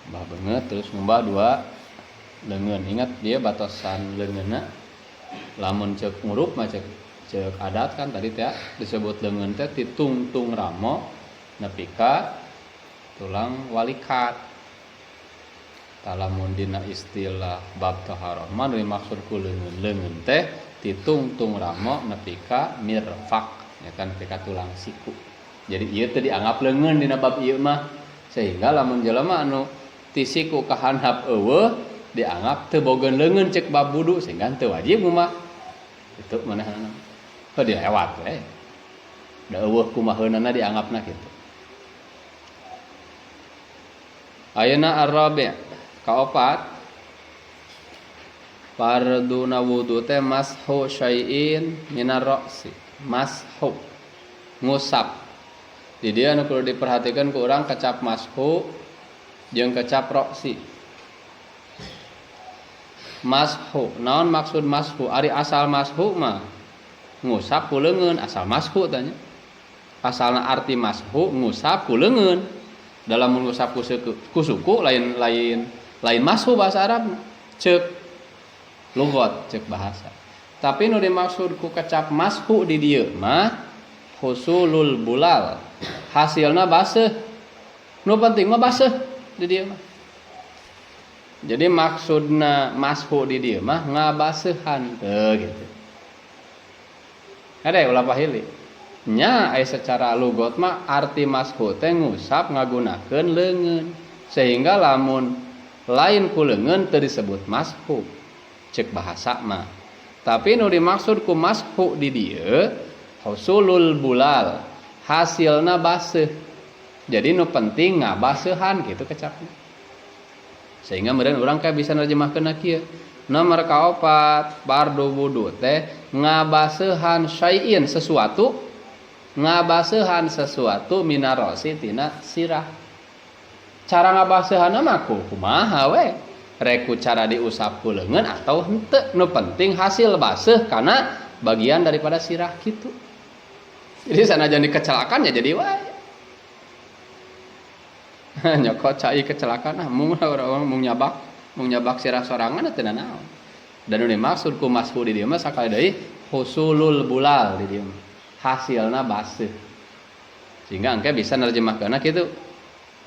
Ngumbah beungeut terus ngumbah dua leungeun. Ingat dia batasan leungeunna lamun cek ngurup mah cek cek adat kan tadi teh disebut leungeun teh ti tungtung ramo nepi ka tulang walikat. Tah lamun dina istilah bab taharah mah nu dimaksud ku leungeun leungeun teh ti tungtung ramo nepi ka mirfaq ya kan nepi ka tulang siku. Jadi ieu teh dianggap leungeun dina bab ieu mah sehingga lamun jelema anu ti siku ka handap eueuh dianggap teu bogeun leungeun cek bab wudu sehingga teu wajib ngumbah. Itu manehna heuh dilewat we. Da eueuh kumaheunana dianggapna kitu. Ayeuna ar-rabi' kaopat farduna wudu teh mashu syai'in minar ra'si. Mashu ngusap. Di dieu anu kudu diperhatikeun ku urang kecap mashu jeung kecap ra'si. Mashu, naon maksud mashu? Ari asal mashu mah ngusap ku leungeun, asal mashu tanya. Asalna arti mashu ngusap ku leungeun. Dalam mengusap ku suku lain lain lain mashu bahasa Arab cek lugot cek bahasa. Tapi nu dimaksud ku kecap mashu di dieu mah husulul bulal, hasilna baseuh. Nu penting mah baseuh di dieu mah. Jadi maksudna mashu di dieu mah ngabaseuhan teu gitu. Hade ulah pahili. Nya aya secara lugot mah arti mashu teh ngusap ngagunakeun leungeun. Sehingga lamun lain ku leungeun teu disebut mashu cek bahasa mah. Tapi nu dimaksud ku mashu di dieu husulul bulal, hasilna baseuh. Jadi nu penting ngabaseuhan gitu kecapna. Sehingga meureun urang kayak bisa nerjemahkeun kieu. Nomor kaopat fardu wudu teh ngabaseuhan syai'in sesuatu, ngabaseuhan sesuatu minarosi tina sirah. Cara ngabaseuhanna mah kumaha we? Rek ku cara diusap ku leungeun atau henteu, nu penting hasil baseuh kana bagian daripada sirah kitu. Jadi sanajan dikecelakaan ya jadi wae. Nyokot cai kecelakaan ah mung urang mung nyabak sirah sorangan teu nanaon. Dan nu dimaksud ku mashu di dieu mah sakali deui husulul bulal di dieu mah. Hasilna baseuh. Sehingga engke bisa nerjemahkeunna kitu.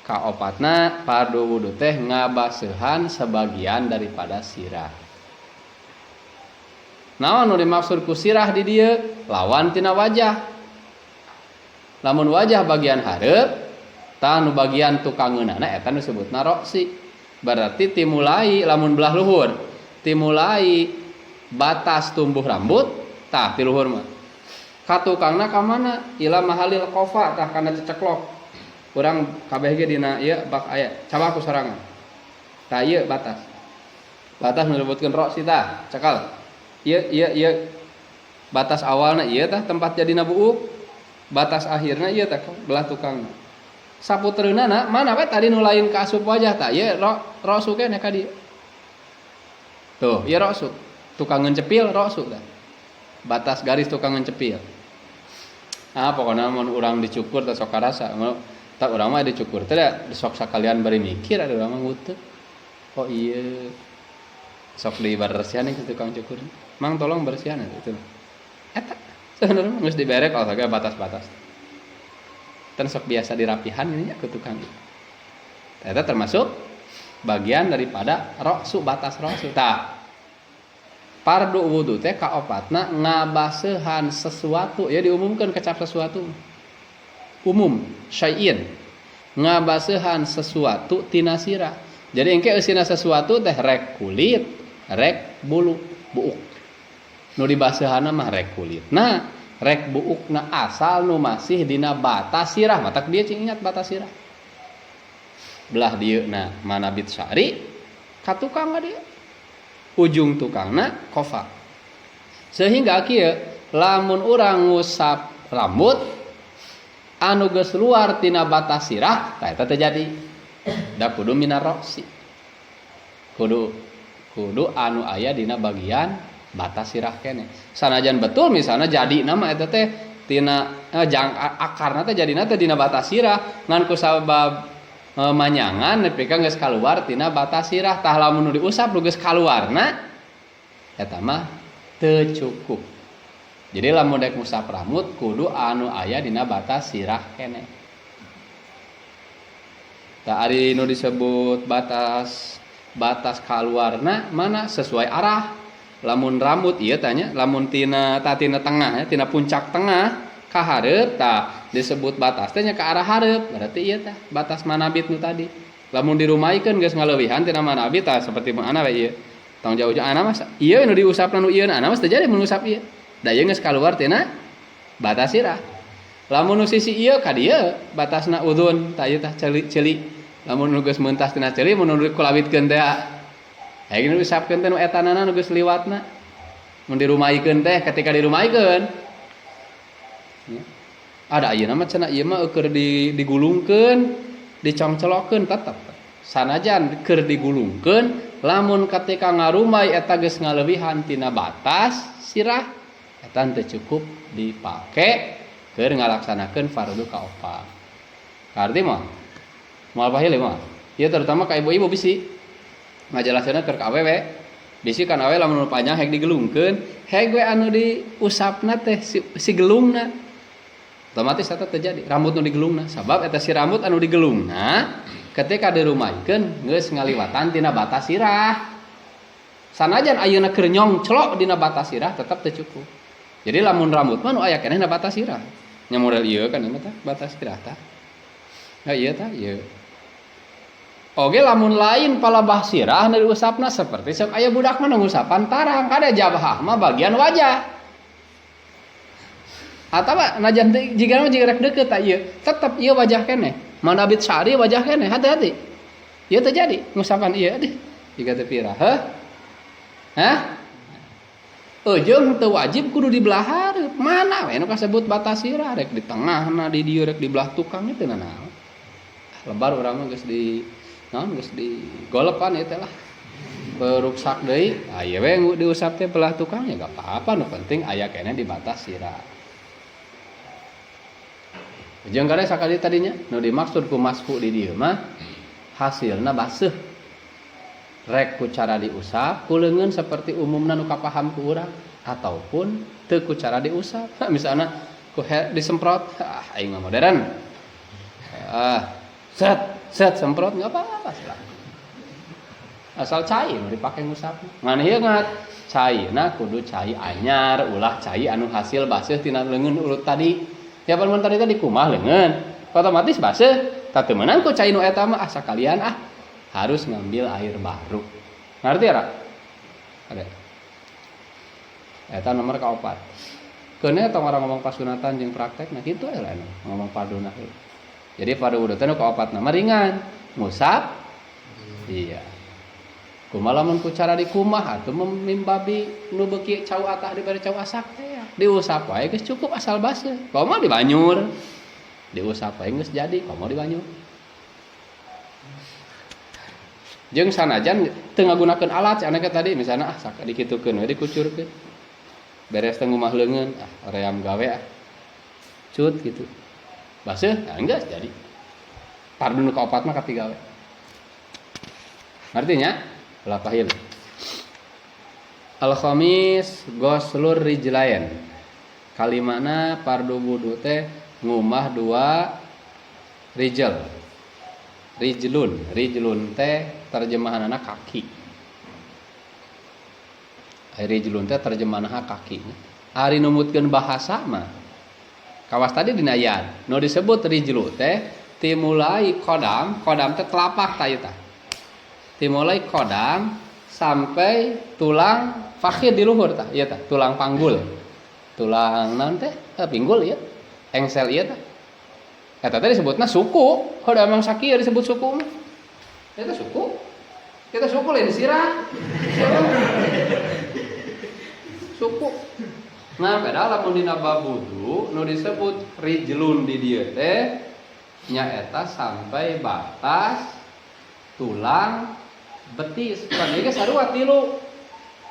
Kaopatna fardu wudu teh ngabaseuhan sebagian daripada sirah. Naon nu dimaksud ku sirah di dieu? Lawan tina wajah. Lamun wajah bagian hareup, tah nu bagian tukangeunana eta nu disebutna roksi. Berarti timulai lamun belah luhur, timulai batas tumbuh rambut, tah ti luhur mah. Katukangna ka mana? Ila mahalil qofa tah kana ceceklok. Urang kabeh ge dina ieu bak aya, cabak ku sorangan. Tah ieu batas. Batas nu disebutkeun roksi tah, cekal. Ieu ieu ieu batas awalna ieu tah tempat jadina buuk. Batas akhirna ieu tah belah tukangna. Saputereunana mana we tadi nu lain ka asup wajah tah ieu rosu keneh ka dieu. Tuh, ieu rosu. Tukangeun cepil rosu tah. Batas garis tukangeun cepil. Ah pokona mun urang dicukur teh sok karasa. Tak urang mah dicukur teh da sok sakalian bari mikir ada urang mah nguteuk. Oh iya. Sok dibersihan ke tukang cukur. Mang tolong bersihan itu. Eta sebenarnya geus diberek kalau sagala batas-batas. Tan sok biasa dirapihan ini nya ku tukang. Eta termasuk bagian daripada roksu, batas roksu. Tah. Fardu wudu teh kaopatna ngabaseuhan sesuatu, ya diumumkan kecap sesuatu. Umum, syai'in. Ngabaseuhan sesuatu tina sirah. Jadi engke eusina sesuatu teh rek kulit, rek bulu, buuk. Nu dibaseuhanna mah rek kulitna, rek buukna asal nu masih dina batas sirah. Matak dia cing ingat batas sirah. Belah dieuna manabit syari ka tukang dia. Ujung tukangna kofa. Sehingga kieu lamun urang ngusap rambut anu geus luar tina batas sirah tah eta teh jadi. Da kudu mina roksi. Kudu kudu anu aya dina bagian batas sirah kene. Sanajan betul misalnya jadi nama eta teh tina jang akarna teh jadina teh dina batas sirah ngan ku sabab Manyangan nepi ka geus kaluar tina batas sirah. Tah lamun nu diusap nu geus kaluarna eta mah teu cukup. Jadi lamun dek ngusap rambut kudu anu aya dina batas sirah keneh. Tah ari nu disebut batas batas kaluarna mana sesuai arah. Lamun rambut ieu tanya lamun tina tina tengah ya, tina puncak tengah ka hareup tah disebut batas teh nya ka arah hareup, berarti ieu tah batas manabit nu tadi. Lamun dirumaikeun geus ngaleuwihan tina manabit tah seperti ana we ieu. Tong jauh-jauh ana mah ieu nu diusapna nu ieu ana mah teu jadi mun ngusap ieu. Da ieu geus kaluar tina batas sirah. Lamun nu sisi ieu ka dieu batasna udhun tah ieu tah ceuli. Lamun nu geus meuntas tina ceuli mun nu dikulawitkeun teh aya nu diusapkeun teh nu etanana nu geus liwatna. Mun dirumaikeun teh ketika dirumaikeun ya. Ada ayeuna mah cenah ieu mah keur digulungkeun, dicongcelokeun tetep. Sanajan keur digulungkeun, lamun ketika ngarumai eta geus ngaleuwihan tina batas sirah, eta teu cukup dipake keur ngalaksanakeun fardu kaopat. Karti mah moal pahili mah. Ieu terutama ka ibu-ibu bisi ngajelaskeunna keur ka awewe. Bisi kan awewe lamun panjang hek digelungkeun, hek we anu diusapna teh si gelungna. Otomatis eta terjadi rambut nu digelungna, sabab eta si rambut anu digelungna ketika dirumaikeun geus ngaliwatan tina batas sirah. Sanajan ayeuna keur nyongclok dina batas sirah tetep teu cukup. Jadi lamun rambut mah nu aya keneh na batas sirah. Nya model ieu kan ieu mah tah batas sirah tah. Nah ieu tah ieu. Oge lamun lain palabah sirah nu diusapna seperti sok aya budak mah nu ngusapan tarang, kada jabhah mah bagian wajah. Atawa najan teu jiga mah jiga rek deukeut tah ieu, tetep ieu wajah keneh. Manabit syari wajah keneh, hati-hati. Ieu teu jadi ngusapan ieu deh. Jiga teu pira, heuh? Hah? Ujung teu wajib kudu di belah hareup. Mana we nu kasebut batas sirah rek di tengahna di dieu rek di belah tukang teu nanaon. Lebar urang mah geus di naon geus di golepan ieu teh lah. Beruksak deui, ah ieu we diusap teh belah tukang ya gak apa-apa, nu penting aya keneh di batas sirah. Jeung kade sakali tadinya nu dimaksud ku masku di dieu mah hasilna baseuh. Rek ku cara diusap ku leungeun seperti umumna nu kapaham ku urang ataupun teu ku cara diusap. Misalna ku disemprot, ah aing mah modern. Ah, set set semprot enggak apa-apa silakan. Asal cai nu dipake ngusap. Ngan ieu ngat caina kudu cai anyar, ulah cai anu hasil baseuh tina leungeun urut tadi. Ya pan tadi tadi kumah leungeun, otomatis baseuh. Tah teu meunang ku cai nu eta mah ah sakalian ah harus ngambil air baru. Ngerti ya, Ra? Ada. Eta nomor kaopat. Keun tong orang ngomong pasunatan jeung praktek nah kitu we lah ngomong farduna. Jadi fardu wudu teh nu kaopat mah ringan, ngusap. Iya. Kumaha lamun ku cara dikumah atuh mimbabi nu beuki cau atah dibere cau asak teh ya. Diusap wae geus cukup asal baseuh. Komo dibanyur. Diusap wae geus jadi, komo dibanyur. Jeung sanajan teu ngagunakeun alat cenah tadi misalna ah sak dikitukeun we dikucurkeun. Beres teh ngumah leungeun ah hoream gawe ah. Cut gitu. Baseuh nah geus jadi. Fardu nu kaopat mah katiga we. Artinya ulah pahil. Al-khamis ghuslur rijlain. Kalimana fardu wudu teh ngumah dua rijl. Rijlun, rijlun teh terjemahanana kaki. Rijlun teh terjemahanana kaki. Ari numutkeun bahasa mah kawas tadi dina ayat nu disebut rijlu teh timulai kodam, kodam teh telapak tah ieu tah. Dimulai kodam sampai tulang fakhid di luhur tah, ieu tah, tulang panggul. Tulang naon teh? Pinggul ieu. Engsel ieu tah. Eta teh disebutna suku. Kalau emang sakieu disebut suku mah. Eta suku. Kita suku lain sirah. Suku. Nah, padahal lamun dina bab wudu nu disebut rijlun di dieu teh nyaeta sampai batas tulang betis. Pan ieu sarua tilu.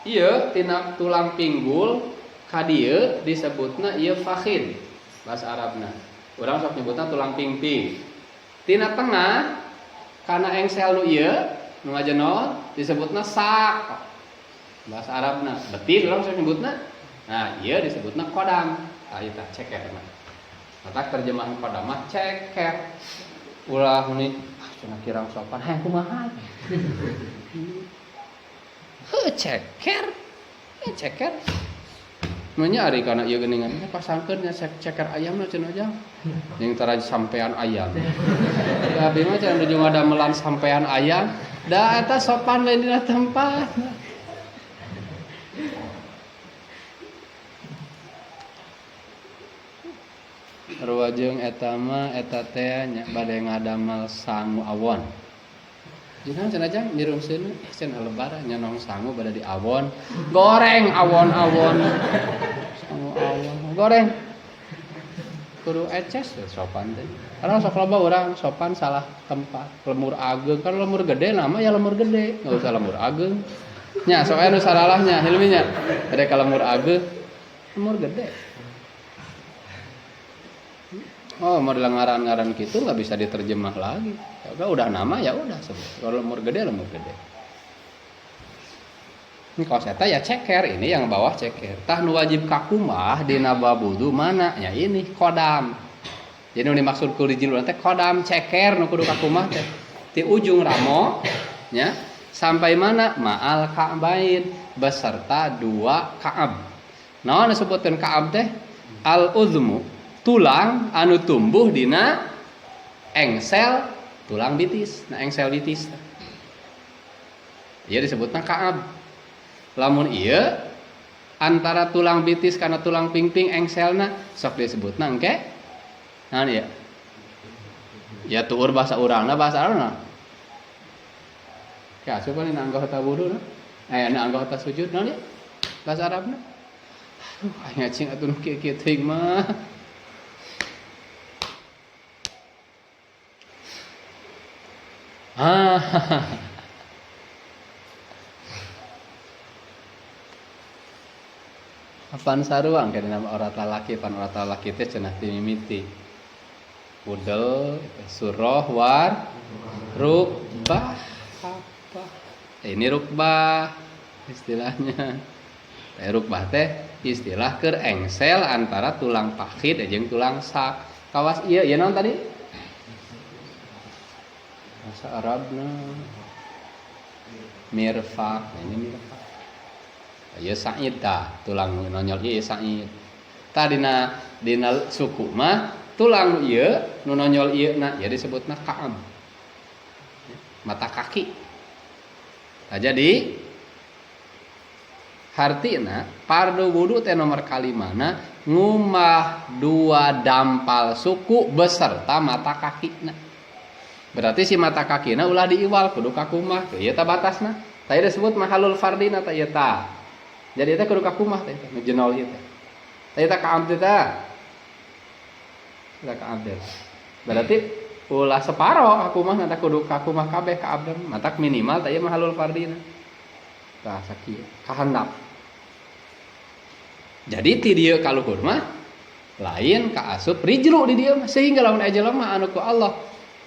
Ieu tina tulang pinggul ka dieu disebutna ieu fakhid bahasa Arabna. Urang sok nyebutna tulang pingping. Tina tengah Kana engsel nu ieu nu ngajenol disebutna sak. Bahasa Arabna betis urang sok nyebutna. Nah, ieu disebutna kodam. Tah ieu tah ceker mah. Matak terjemahan kodam mah ceker. Ulah meni ah cenah kirang sopan hayang kumaha. Heuh ceker. Ceker. Manya ari kana ieu geuningan pasangkeun nya ceker ayamna cenah jang. Jeung tara sampean ayam. Da abi mah cenah nuju ngadamelan sampean ayam, da eta sopan lain dina tempat. Ruajeng eta mah eta teh nya bade ngadamel sangu awon. Jeung cenah jang nyirungseun cenah lebar nyanong sangu bade di awon. Goreng awon-awon. Sangu awon goreng. Kudu eces sopan teh. Karena sok loba urang sopan salah tempat. Lemur ageung kan lemur gede nama ya lemur gede, enggak usah lemur ageung. Nya sok aya nu saralahnya hilminya. Ada ka lemur ageung, lemur gede. Oh, model ngaran-ngaran gitu nggak bisa diterjemah lagi. Ya udah nama ya udah sebut. Kalau lemur gede lemur gede. Ini kalau saya ya ceker, ini yang bawah ceker. Tah nu wajib kakumah dina bab wudu mana? Ya ini kodam. Jadi nu dimaksud ku rijil urang teh kodam ceker nu kudu kakumah teh. Di ujung ramo nya sampai mana? Ma'al ka'bain beserta dua ka'ab. Naon disebutkeun ka'ab teh? Al uzmu, tulang anu tumbuh dina engsel tulang bitis. Nah engsel bitis. Ieu disebutna ka'ab. Lamun ieu antara tulang bitis kana tulang pingping engselna sok disebutna engke naon ieu? Ya tuur bahasa urangna bahasa Arabna. Ka asup kana anggota wudu na. Na anggota sujud naon ieu? Bahasa Arabna. Aduh, aing ngacing atuh nu kieu-kieu teuing mah. Ah. Apaan saruang kana nama aurat lalaki, pan aurat lalaki teh cenah ti mimiti. Udel, surah, war, rukbah, apa? Ini rukbah istilahnya. Rukbah teh istilah keur engsel antara tulang pakhid jeung tulang sak. Kawas ieu, ieu naon tadi? Bahasa Arabna mirfaq, ini mirfaq. Ieu sa'id tah, tulang nonyol ieu sa'id. Tah dina suku mah tulang ieu nu nonyol ieu na ieu disebutna ka'ab. Mata kaki. Tah jadi hartina fardu wudu teh nomor kalimana ngumah dua dampal suku beserta mata kakina. Berarti si mata kakina ulah diiwal kudu kakumah. Ieu tah batasna. Tah ieu disebut mahalul fardina tah ieu tah. Jadi eta kudu kakumah teh nu jenol ieu teh. Tah ieu tah kaab teh tah. Eta kaab teh. Berarti ulah separo kakumah tah kudu kakumah kabeh kaab teh. Matak minimal tah ieu mahalul fardina. Tah sakieu kahandap. Jadi ti dieu ka luhur mah lain kaasup rijlu di dieu mah sehingga lamun aya jelema anu ku Allah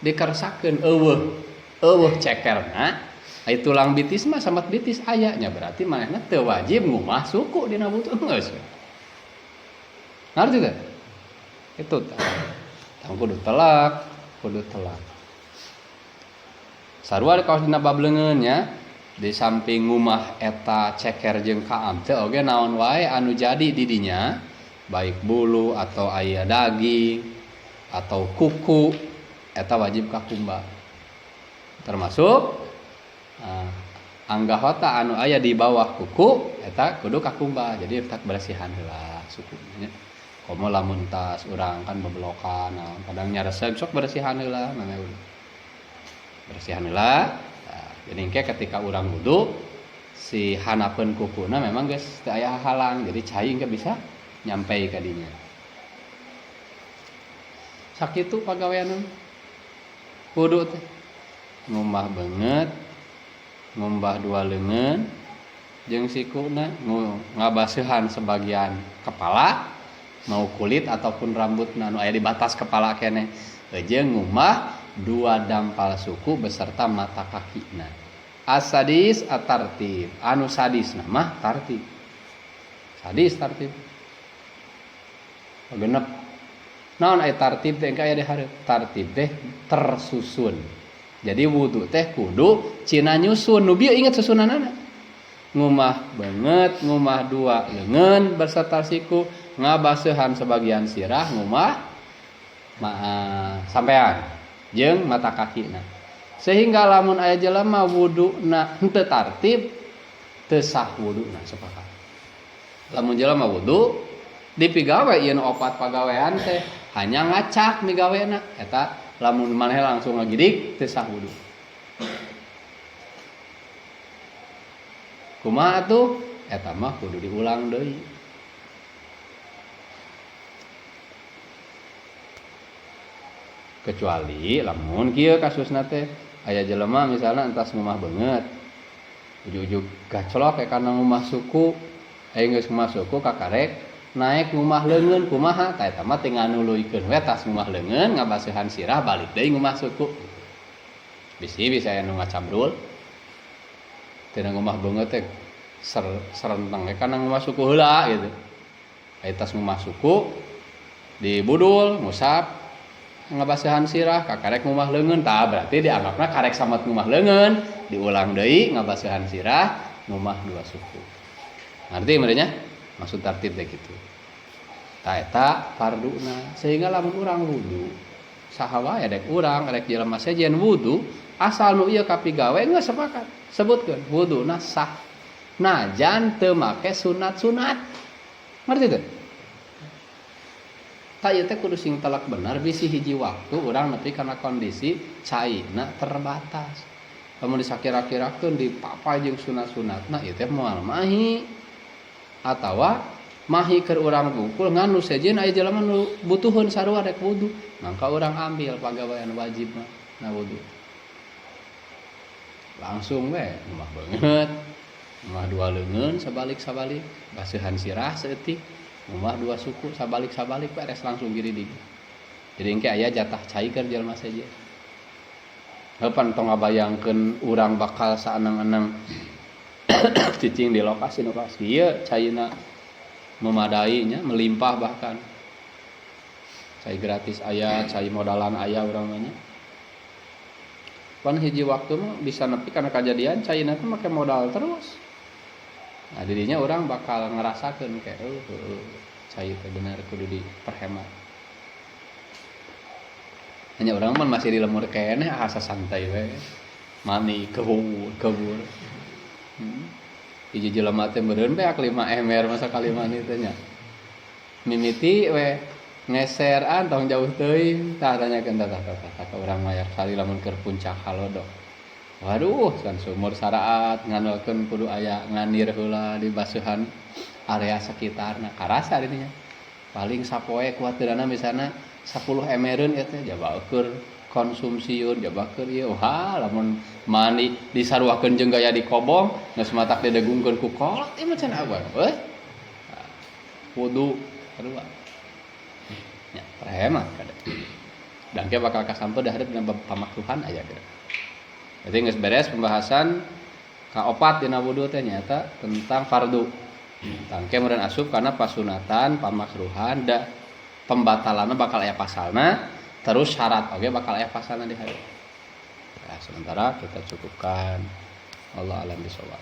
dikersakeun eueuh cekerna ai tulang bitis mah samat bitis aya nya berarti manehna teu wajib ngumah suku dina wudu geus. Ngarti teh? Itu tah. Tang kudu telak, kudu telak. Sarua kaos dina bab leungeun nya di samping ngumah eta ceker jeung kaam teh oge naon wae anu jadi di dinya baik bulu atau aya daging atau kuku eta wajib kakumba. Termasuk anggahota anu aya di bawah kuku eta kudu kakumba. Jadi eta bersihan heula sukuna nya. Komo lamun tas urang kan bebelokan naon kadang nyareseg sok bersihan heula mame ulah. Bersihan heula. Nah, jadi engke ketika urang wudu si hanapeun kukuna memang geus teu aya halang jadi cai engke bisa nyampe ka dinya. Sakitu pagaweanna. Wudu teh ngumbah beungeut, ngumbah dua leungeun jeung sikuna ngabaseuhan sebagian kepala mau kulit ataupun rambutna nu aya di batas kepala keneh jeung ngumbah Dua dampal suku beserta mata kakina. Asadis atartib, anu sadis mah tartib. Sadis tartib. Genep. Naon aya tartib teh aya di hareup? Tartib teh tersusun. Jadi wudu teh kudu cina nyusun. Nu bieu inget susunanana. Ngumah beungeut, ngumah dua leungeun beserta siku, ngabaseuhan sebagian sirah, ngumah sampean jeung mata kakina. Sehingga lamun aya jelema wuduna henteu tartib, teu sah wuduna sepakat. Lamun jelema wudu dipigawe ieu nu opat pagawean teh hanya ngacak migawena eta lamun maneh langsung ngagidik teu sah wudu. Kumaha atuh? Eta mah kudu diulang deui. Kecuali lamun kieu kasusna teh aya jelema misalna entas ngumah beungeut ujug-ujug gaclok kana ngumah suku, aya geus ngumah suku kakarek naik ngumah leungeun kumaha tah eta mah tinggal nuluykeun we tas ngumah leungeun ngabaseuhan sirah balik deui ngumah suku. Bisi bisa aya nu ngacambrul tina ngumah beungeut teh serenteng we kana ngumah suku heula gitu. Aya tas ngumah suku dibudul ngusap ngabaseuhan sirah kakarek ngumah leungeun tah berarti dianggapna karek samet ngumah leungeun diulang deui ngabaseuhan sirah ngumah dua suku. Ngerti merenya? Maksud tartib teh kitu. Tah eta farduna sehingga lamun urang wudu saha wae rek urang rek jelema sejen wudu asal nu ieu kapigawe geus sepakat sebutkeun wuduna sah najan teu make sunat-sunat. Ngerti teu? Tah ieu teh kudu sing telak bener bisi hiji waktu urang nepi kana kondisi caina terbatas. Lamun disakira-kirakeun dipapay jeung sunat-sunatna ieu teh moal mahi. Atawa mahi keur urang bungkul ngan nu sejen aya jelema nu butuheun sarua rek wudu, mangka urang ambil pagawean wajib mah na wudu. Langsung we ngumah beungeut, ngumah dua leungeun sabalik-sabalik, baseuhan sirah saeutik, ngumah dua suku sabalik-sabalik beres langsung giridig. Jadi engke aya jatah cai keur jelema sejen. Heuh pan tong ngabayangkeun urang bakal saenang-enang cicing di lokasi nu kawas kieu caina memadainya melimpah bahkan. Cai gratis aya, cai modalan aya urang mah nya. Pan hiji waktu mah bisa nepi kana kajadian caina teh make modal terus. Nah dirinya orang bakal ngerasakeun kayak cai teh bener kudu diperhemat. Hanya orang mah masih di lemur keneh asa santai we. Mani kebur kebur. Hiji jelema teh meureun beak 5 ember masa kali mani teh nya. Mimiti we ngeseran tong jauh teuing tah tanyakeun tah tah tah ka urang mah kali lamun keur puncak Halodo. Waduh, san sumur saraat ngandalkeun kudu aya nganir heula di baseuhan area sekitarna. Karasa dirinya. Paling sapoe kuatirana misalna 10 emereun ieu teh jaba keur konsumsiun jaba keur ieu. Wah, lamun mani disaruakeun jeung gaya dikobong geus matak didegungkeun ku kolot ieu mah cenah abang euy. Wudu sarua. Nya perhemat kada. Dan ke bakal kasampe dahareup dina bab pamakruhan aya geura. Berarti geus beres pembahasan kaopat dina wudu teh nyaeta tentang fardu. Tangke meureun asup kana pasunatan, pamakruhan, da pembatalanna bakal aya pasalna, terus syarat oge bakal aya pasalna di hareup. Nah, sementara kita cukupkan. Allah alam bisawab.